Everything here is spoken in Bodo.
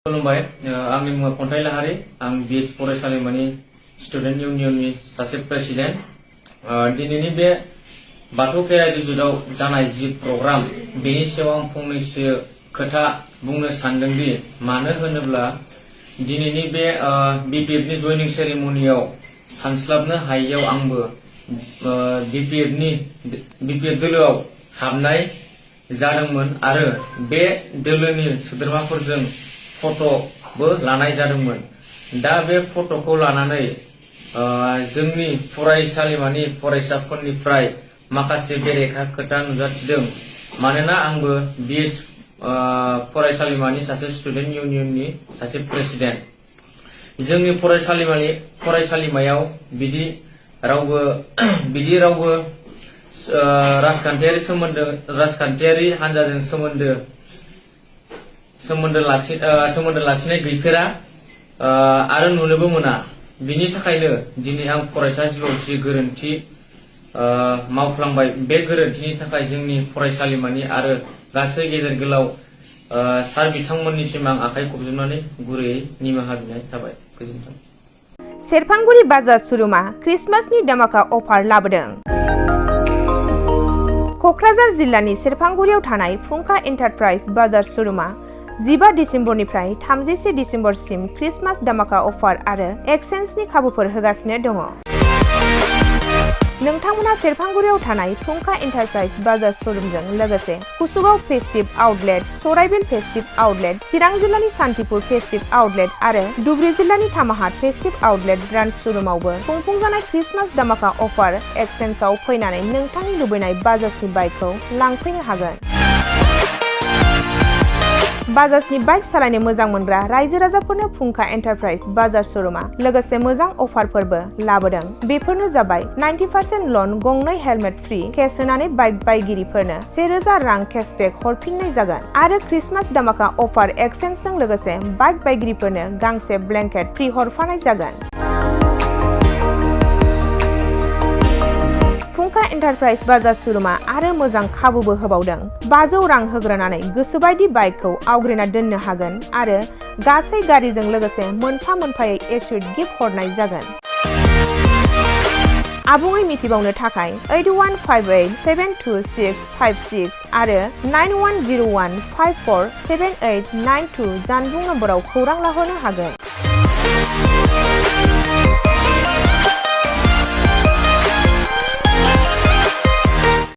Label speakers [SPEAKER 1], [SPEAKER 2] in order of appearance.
[SPEAKER 1] खुलुमबाय आंनि मुङा खन्थाइ लाहारी आं बिएच फरायसालिमानि स्टुडेन्ट इउनियननि सासे प्रेसिडेन्ट दिनैनि बे बाथौ खेराइ रिजुटआव जानाय जि प्रग्राम बेनि सायाव आं फंनैसो खोथा बुंनो सानदोंदि मानो होनोब्ला दिनैनि बे BPF नि जयनिं सेरेमनियाव सानस्लाबनो हायैयाव आंबो BPF दोलोआव हाबनाय जादोंमोन आरो बे दोलोनि सोद्रोमाफोरजों फट'बो लानाय जादोंमोन। दा बे फट'खौ लानानै जोंनि फरायसालिमानि फरायसाफोरनिफ्राय माखासे बेरेखा खोथा नुजाथिदों मानोना आंबो BH फरायसालिमानि सासे स्टुडेन्ट इउनियननि सासे प्रेसिडेन्ट। जोंनि फरायसालिमायाव बिदि रावबो राजखान्थियारि हान्जाजों सोमोन्दो लाखिनाय गैफेरा आरो नुनोबो मोना। बिनि थाखायनो दिनै आं फरायसा जिउआव जि गोरोन्थि मावफ्लांबाय बे गोरोन्थिनि थाखाय जोंनि फरायसालिमानि आरो गासै गेदेर गोलाव सार बिथांमोननिसिम आं आखाइ खबजोबनानै गुरैयै निमाहा बिनाय थाबाय। गोजोन्थों।
[SPEAKER 2] सेरफांगुरि बाजार श'रुमआ क्रिसमासनि दामाका अफार लाबोदों। क'क्राझार जिल्लानि सेरफांगुरियाव थानाय फुंखा एन्टारप्राइज बाजार श'रुमआ 15 डिसेम्बरनिफ्राय 31 डिसेम्बरसिम क्रिसमास दामाका अफार आरो एक्सचेन्जनि खाबुफोर होगासिनो दङ। नोंथांमोना सेरफांगुरियाव थानाय फुंखा एन्टारप्राइज बाजार श'रुमजों लोगोसे कुसुगाव फेस्टिभ आउटलेट, सराइबिल फेस्टिभ आउटलेट, चिरां जिल्लानि सान्तिपुर फेस्टिभ आउटलेट आरो धुबुरी जिल्लानि थामाहाट फेस्टिभ आउटलेट ब्रान्च श'रुमावबो खुंफुंजानाय क्रिसमास दामाका अफार एक्सचेन्जआव फैनानै नोंथांनि लुबैनाय बाजाजनि बाइकखौ लांफैनो हागोन। बाजाजनि बाइक सालायनो मोजां मोनग्रा रायजो राजाफोरनो फुंखा एन्टारप्राइज बाजार श'रुमआ लोगोसे मोजां अफारफोरबो लाबोदों। बेफोरनो जाबाय 90% लन, गंनै हेलमेट फ्रि, केस होनानै बाइक बायगिरिफोरनो 1000 रां केसबेक हरफिननाय जागोन आरो क्रिसमास दामाका अफार एक्सचेन्जजों लोगोसे बाइक बायगिरिफोरनो गांसे ब्लेंकेट फ्रि हरफानाय जागोन। फुंखा एन्टारप्राइज बाजार श'रुमआ आरो मोजां खाबुबो होबावदों। 500 रां होग्रोनानै गोसोबायदि बाइकखौ आवग्रिना दोननो हागोन आरो गासै गारिजों लोगोसे मोनफा-मोनफायै एसुइट गिफ्ट हरनाय जागोन। आबुङै मिथिबावनो थाखाय 8158725656 आरो 9101547892 जानबुं नम्बराव खौरां लाहरनो हागोन।